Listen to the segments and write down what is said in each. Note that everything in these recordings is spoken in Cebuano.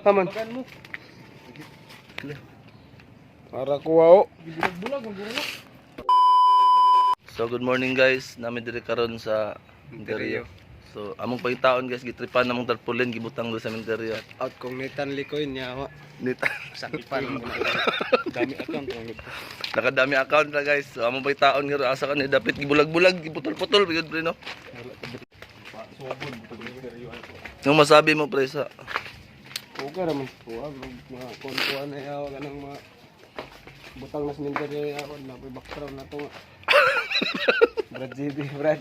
Haman. Bagan mo. Para kuha o. Bulag-bulag ang guro. So good morning, guys, nami diri karon sa Minteryo. So among pagitaon, guys, gitripan namong tarpaulin gibutang do sa Minteryo. Out kong Nathan Likoy niya wa. Nita Sakpan mo na. Dami account ang gud. Nakadami account na, guys. So among pagitaon nga asa kani dapit gibulag-bulag, giputol-putol gyud, pre, no. Sugod butag misteryo ako. Nung masabi mo, pre, sa Uga raman kuha bro. Mga kontuan na yawa kanang mga butang na sementeryo yawa na may background na to nga. Brad JB, Brad.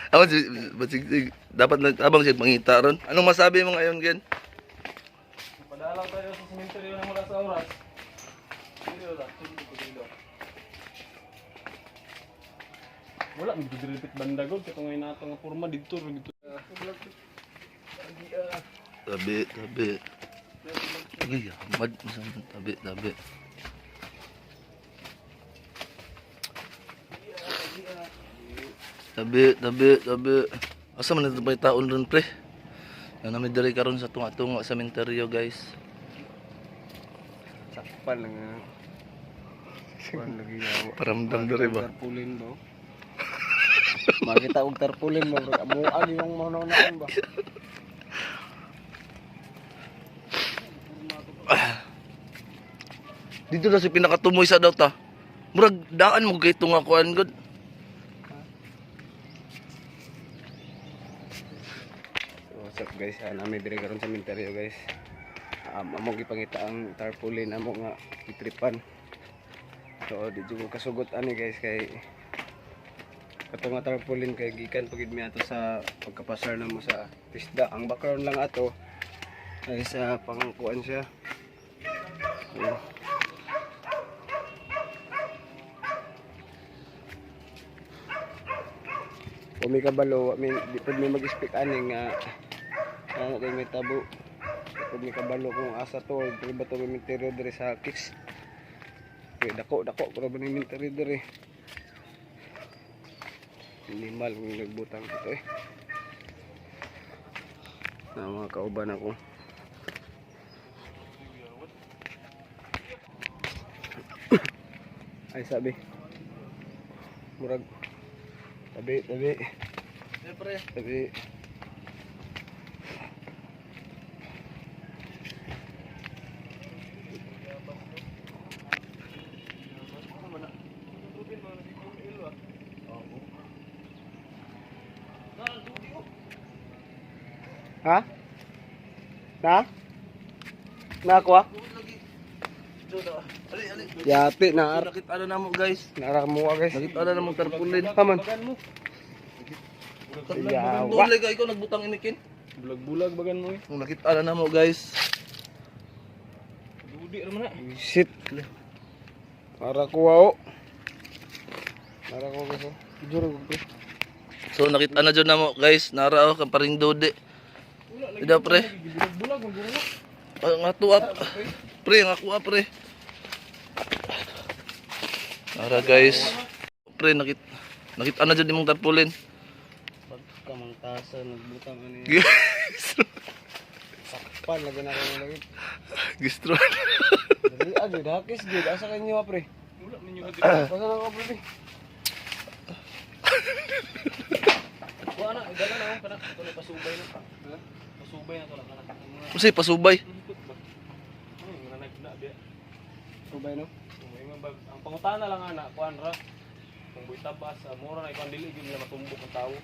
Ako si basig dapat nagtabang siya mangita ron. Anong masabi mo ngayon, Gen? Padalaw tayo sa sementeryo ng wala sa oras. Dili wala, sugod ko dito. Wala mi diri banda gud kay ngay nato nga porma didto ra dito. Tabi, tabi. Ay, mad, tabi, tabi. Tabi, tabi, tabi. Asa man ito taon ron, pre? Na nami diri karon sa tunga-tunga sa menteryo, guys. Sakpan lang nga. Kuan lagi yawa. Paramdam diri ba? Tarpaulin ba? Makita og tarpaulin mo bro. Amuan yung manonaan ba? Dito na si pinakatumoy sa daw ta. Murag daan mo kay tunga kuan gud. So, what's up, guys? Nami diri karon sa Minteryo, guys. Amo gipangita ang tarpaulin amo nga gitripan. So di jud ko kasugot ani, guys, kay kato nga tarpaulin kay gikan pagid mi ato sa pagkapasar namo sa tisda. Ang background lang ato ay sa pangkuan siya. Ayan. Kung may kabalo, may, di pud may mag-speak ani nga ano kay may tabo. Di pud may kabalo kung asa to or diri ba to may minteryo diri sa kicks. Kay dako dako pero ba ni minteryo diri. Minimal kung nagbutang ito eh. Na mga kauban ako. Ay sabi. Murag tabi tabi Pre, tabi. Ha? Na? Nakuha? Ali, ali. Yati na Nakita na namo, guys. nara mo guys. Nakita na namong tarpaulin. Haman. Bagan mo. Yawa. Tulay ka ikaw nagbutang inikin. Bulag-bulag bagan mo eh. Nung nakita na namo, guys. Dudi ra man na. Shit. Para kuha o. Para kuha guys. Oh. Juro ko. So nakita na jud namo, guys, nara oh kang paring dodi. Ida, pre. Bulag-bulag ang guro. Ang ato up. Pre, ang ako pre. Nara, guys. Pre, nakita nakita na jud imong tarpaulin. Pagkamangtasa nagbutang ano yan. Sakpan lagi na kayo lagi. Gistro. Dali agad hakis gid asa kanyo pre. Wala man yung Asa na ko pre? Kuha na, idala na ako kana. Ito na pasubay na. Pasubay na to na kana. Kasi pasubay. Ikot ba? Ano yung nagna biya? Subay no. Sumay man ba? Ang pangutana lang ana, kuan ra. Kung buy tabas, mura na ikuan dili gyud nila matumbok ang tawo.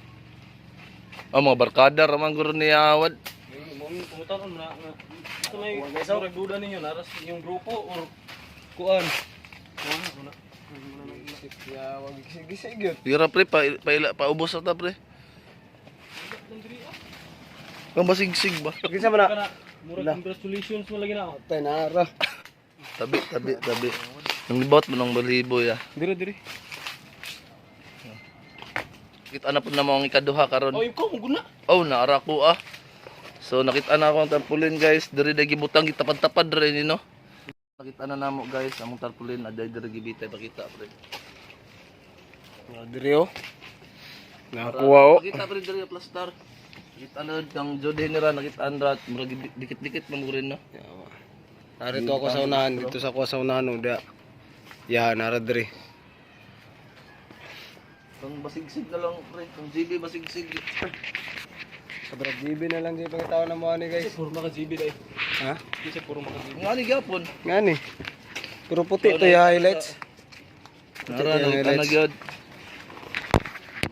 Ang mga barkada raman guro ni Awad. Yung mo pangutana na nga. Ito may murag duda ninyo naras inyong grupo or kuan. Kuan na kuna. Shit ya wag gisi gyud. Dira, pre, pa, pa, paubos na ta, pre. Ang basigsig ba? Kinsa man na? Kana murag congratulations mo lagi na ako. Tay nara. Tabi, tabi, tabi. Nang libot mo ng balibo ya. Dire dire. Kita na po na ang ikaduha karon. Oh, ikaw mo guna. Oh, naara ko ah. So nakita na ako ang tarpaulin, guys. Diri na gibutang gitapad-tapad rin no. Nakita na namo, guys, among tarpaulin aday diri gibitay pakita, pre. Na diri oh. Nakuha o. Pakita, pre, diri plaster. Nakita na kang Jody nira, nakita ra murag dikit-dikit man rin, no. Yawa. Narito ako sa unahan, dito sa ako sa unahan, oh, da. Ya, nara diri. Kang basigsig na lang pre, kang GB basigsig. Sobra GB na lang di pangitaon na mo ani, guys. Puro maka GB dai. Ha? Kasi puro maka GB. Nga ni gyapon. Nga ni. Pero puti to yung highlights. Puti Nara to yung nakita na highlights. gyud.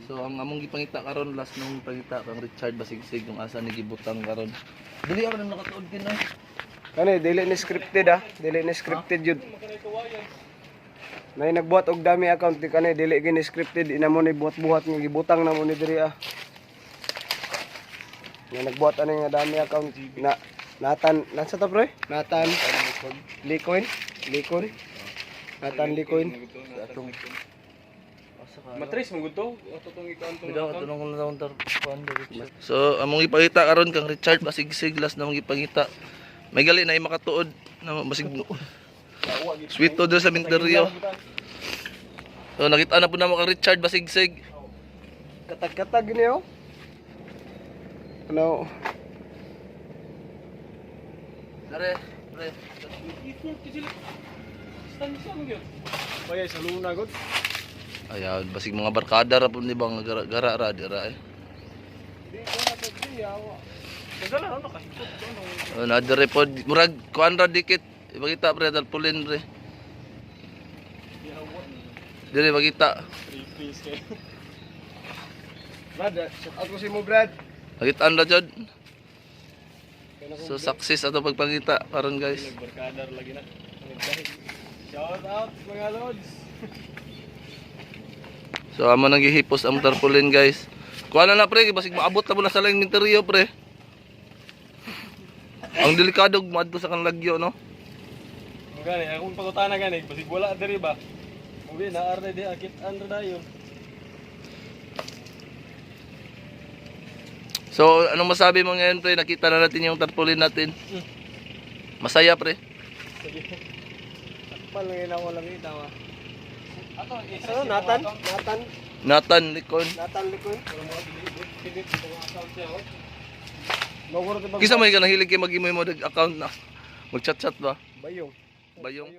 So ang among gipangita karon, last nung pangita kang Richard Basigsig kung asa ni gibutang karon. Dili ako nang nakatuod kin, no. Kani dili ni scripted ah, dili ni scripted yun. Nay nagbuhat og dami account di kani dili gini scripted, ina mo ni buhat-buhat nga gibutang na mo ni diri ah. Nga nagbuhat ani nga dami account na Nathan, nasa ta pre? Nathan Licoin, Licoin. Nathan Licoin. Atong asa ka? Matres mo gud to. Ato tong ikaon tong. Bidaw ato nang lang tar kuan. So among gipangita karon kang Richard Basigsig, last na among gipangita. May gali na makatuod na basig sweet to diri sa Minteryo. So nakita na po namo kang Richard Basigsig. Katag-katag gini oh. Ano? Dare, pre. Kaya sa luna gud. Ayan, basig mga barkada ra po ni bang gara gara ra dira eh. Dagala ra nakahipot to no. Oh, na dire pod murag kuan ra dikit. Ipakita pre tarpaulin pre. Dire makita. Three piece kay. Brad, shout out ko si mo, Brad. Nakitaan ra jud. So success ato pagpangita karon, guys. Nagbarkada ra lagi na. Shout out mga lods. So amo nang gihipos ang tarpaulin, guys. Kuha na na pre, basig maabot na mo na sa laing minteryo pre. Ang delikado maadto sa kanlagyo, no. Mo gani akong pagutana gani basig wala diri ba. Mubi na arne di akit an ra dayon. So anong masabi mo ngayon pre? Nakita na natin yung tarpaulin natin. Masaya pre. Sige. Takpal ngayon ako lang itaw ah. Ato isa Ano, Nathan? Nathan? Nathan Likon. Nathan Licoin? Pinit ko ang account siya. Oh. Maguro to Kisa may ka nahilig kay mag-imoy mo account na. Mag-chat-chat ba? Bayong. Bayong.